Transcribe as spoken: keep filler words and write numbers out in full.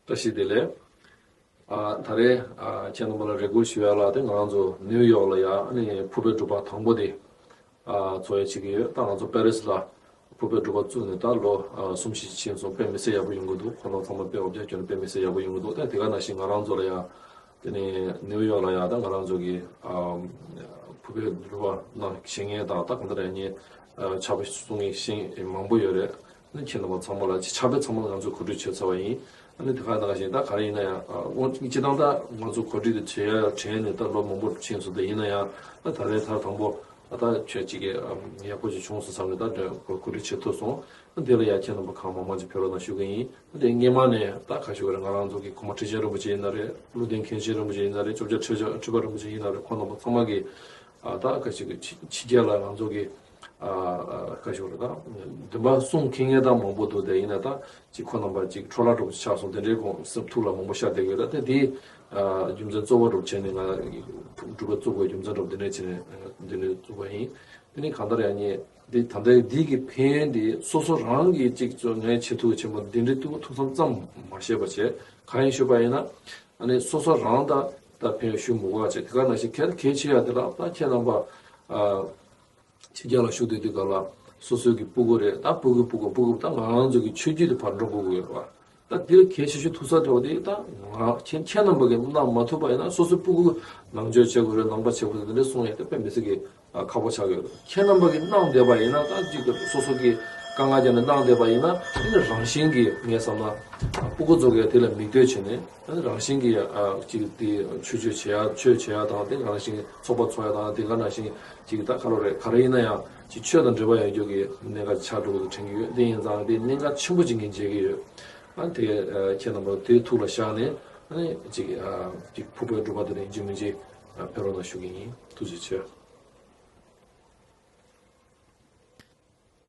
བཀྲ་ཤིས་བདེ་ལེགས། ཨ་ད་རེས་ཨ་ཁྱེད་རྣམ་པ་ལ་རེ་སྐུལ་ཞུ་ཡ་ལ་དེ་ང་རང་ཚོ་ནིའུ་ཡོག་ལ་ཡ་ཨ་ནི་ཕུར་པའི་སྒྲུབ་པ་དང་པོ་དེ་ཨ་ཚོགས་ཡ་བྱེད་ཀྱི་ཡོད། ད་ང་ཚོ་པེ་རི་སི་ལ་ཕུར་པའི་སྒྲུབ་པ་བཙུགས་ནས་ད་ལོ་ཨ་གསུམ་བཞི་ཕྱིན་སོང་། དཔེ་མི་སྲིད་ཡག་པོ་ཡོང་གི་འདུག་ཁོང་རྣམ་ཚང་མ་དཔེ་འོ་བརྒྱལ་གྱོན་ནས་དཔེ་མི་སྲིད་ཡག་པོ་ཡོང་གི་འདུག་ད་དེ་ག་ནང་བཞིན་ང་རང་ཚོ་ལ་ཡ་དེ་ནས་ནིའུ་ཡོག་ལ་ཡ་ད་ང་རང་ཚོ་གི་ཨ་ཕུར་པའི་སྒྲུབ་པ་ནང་བཞེངས་མཁན་དང་ད་གང་ལྟར་ཡ་ངའི་ཨ་ཕྱག་དཔེ་གསུང་མཁན་ཤེས་མང་པོ་ཡོད་རེད། ཨ་ནི་ཁྱེད་རྣམ་པ་ཚང་མ་ལ་ཕྱག་དཔེ་ཚང་མ་ང་ཚོས་གོ་སྒྲིག་བྱས་ཚར་བ་ཡིན། ཨ་ནི་དེ་ག་ནང་བཞིན་ད་ག་རེ་ཡིན་ན་ཡང་ཨ་དངོས་སྤྱི་བཏང་ད་ང་ཚོ་གོ་སྒྲིག་དེ་བྱེད་ཡ་དྲན་ནས་ད་ལོ་མང་པོ་ཕྱིན་སོང་། དེ་ཡིན་ན་ཡང་ད་ད་རེས་ད་དང་པོ་ད་ད་ཆོས་གཅིག་གི་ཨ་ཡག་པོ་ཅིག་བྱུང་སོང་བསམ་ནས་ད་གོ་སྒྲིག་བྱེད་ཐུབ་སོང་། ཨ་དེ་ལ་ཡང་ཁྱེད་རྣམ་པ་གང་མང་མང་ཅིག་ཕེབས་རོགས་གནང་ཞུ་གི་ཡིན། ཨ་དེ་སྔས་མ་ནས་ད་ག་ཞུ་གི་རེད། ང་རང་ཚོ་གི་གོང་མ་ཁྲི་ཆེན་རིན་པོ་ཆེ་ཡིན་ན་རེད། བློ་ལྡན་མཁན་ཆེན་རིན་པོ་ཆེ་ཡིན་ན་རེད། ལྕོགས་བརྒྱ་ཁྲི་ཆེན་ཁྲི་པ་རིན་པོ་ཆེ་ཡིན་ན་རེད། ཁོང་རྣམ་པ་ཚང་མ་གི་ཨ་ད་ག་ཞུ་གི་ཕྱི་ཕྱི་རྒྱལ་ལ་ང་ཚོ་གི་ཨ་བཀའ་ཤོག་རེད་ད། འདུན་པ་གསུང་མཁན་ངེས་དང་མང་པོ་འདུག་དེ་ཡིན་ན་ད་ཅིག་ཁོ་རྣམ་པ་ཅིག་འཕྲོ་བརླག་འགྲོ་ཆགས་སོང་། དེ་འདྲའི་དགོངས་སེམས་ཐུགས་ལ་མང་པོ་ཤར་བསྡད་ཡོད་ད། དེ་དེའི་རྒྱུ་མཚན་གཙོ་བོ་སྒྲུབ་བྱས་ནས་ང་སྒྲུབ་པ་བཙུགས་པའི་རྒྱུ་མཚན་སྒྲུབ་འདི་འདྲ་བྱས་ནས་འདི་འདྲ་བཙུགས་པ་ཡིན། དེ་ནི་གང་ལྟར་ཡང་ཉེ་འདི་ད་ལྟའི་འདི་གི་ཕན་ཡོན་འདི་སོ་སོ་རང་གིས་ཅིག་ཚོ་ངས་བྱེད་ཐུབ་ཆེན་པོ་འདི་འདྲའི་ཐུགས་ཐུགས་བསམ་ཙམ་མ་བཞེས་པ་བྱས། གང་ཡིན་ཞུས་པ་ཡིན་ན་ཨ་ནི་སོ་སོ་རང་ད་ད་ཕན་ཡོན་ཞུ་མི་དགོས་པ་བྱས། དེ་ག་ནང་བཞིན་གལ་གལ་ཆེ་ཡ་དེ་ལ་ད་ཁྱེད་རྣམ་པ་ཨ། ཕྱི་རྒྱལ་ལ་བཞུགས་སྡོད་དུས་སྐབས་ལ་སོ་སོའི་གི་སྤུ་གུ་རེད་ད། སྤུ་གུ་སྤུ་གུ་སྤུ་གུ་ད་ང་རང་ཚོ་གི་ཆོས་བརྒྱུད་དེ་ཕར་འགྲོ་དགོས་ཀྱི་ཡོད་རེད་བ། ད་འདིར་གལ་ཆེ་ཤོས་ཐུག་ས་དེ་བ་དེ་ད་ང་ཁྱེད་ཁྱེད་རྣམ་པ་གི་གནང་མ་ཐུབ་པ་ཡིན་ན་སོ་སོའི་སྤུ་གུ་ནང་ཆོས་བྱེད་དགོས་རེད། ནང་པ་བྱེད་དགོས་རེད། འདི་འདྲ་གསུང་ཡ་དེ་དཔེ་མི་སྲིད་གི་ཁག་པོ་ཆགས་ཀྱི་ཡོད་རེད། ཁྱེད་རྣམ་པ་གི་གནང་བསྡད་པ་ཡིན་ན་ད་ཅིག་སོ་སོ་གི་དཀའ་ངལ་རྒྱབ་ནས་གནང་བསྡད་པ་ཡིན་ན་དེ་ནི་རང་བཞིན་གི་ངས་བསམ་ན་སྤུ་གུ་ཚོ་གི་དེ་ལ་མིག་ལྟོས་བྱས་ནས། ཨ་ནི་རང་བཞིན་གྱིས་ཨ་ཅིག་དེ་ཆོས་སྤྱོད་བྱེད་ཡ་ཆོས་བྱེད་ཡ་དང་དེ་རང་བཞིན་ཚོགས་པ་ཚོགས་ཡ་དང་དེ་ག་ནང་བཞིན་ཅིག་ད་ག་རེ་རེད། ག་རེ་ཡིན་ན་ཡང་ཅིག་ཆོས་དང་འབྲེལ་བ་ཡོད་རྒྱུ་གི་གནད་འགག་ཆགས་འགྲོ་གི་དྲན་གྱི་ཡོད། དེ་ཡིན་ཙང་དེ་གནད་འགག་ཆེན་པོ་ཅིག་ངས་མཇལ་གྱི་ཡོད། ཨ་དེ་ཁྱེད་རྣམ་པ་དེ་ཐུགས་ལ་བཞག་ནས་ཨ་ནི་ཅིག་ཅིག་ཕུར་པའི་སྒྲུབ་པ་དེ་ལ་ཡིན་གཅིག་མིན་གཅིག་ཕེབས་རོགས་གནང་ཞུ་གི་ཡིན། ཐུགས་རྗེ་ཆེ།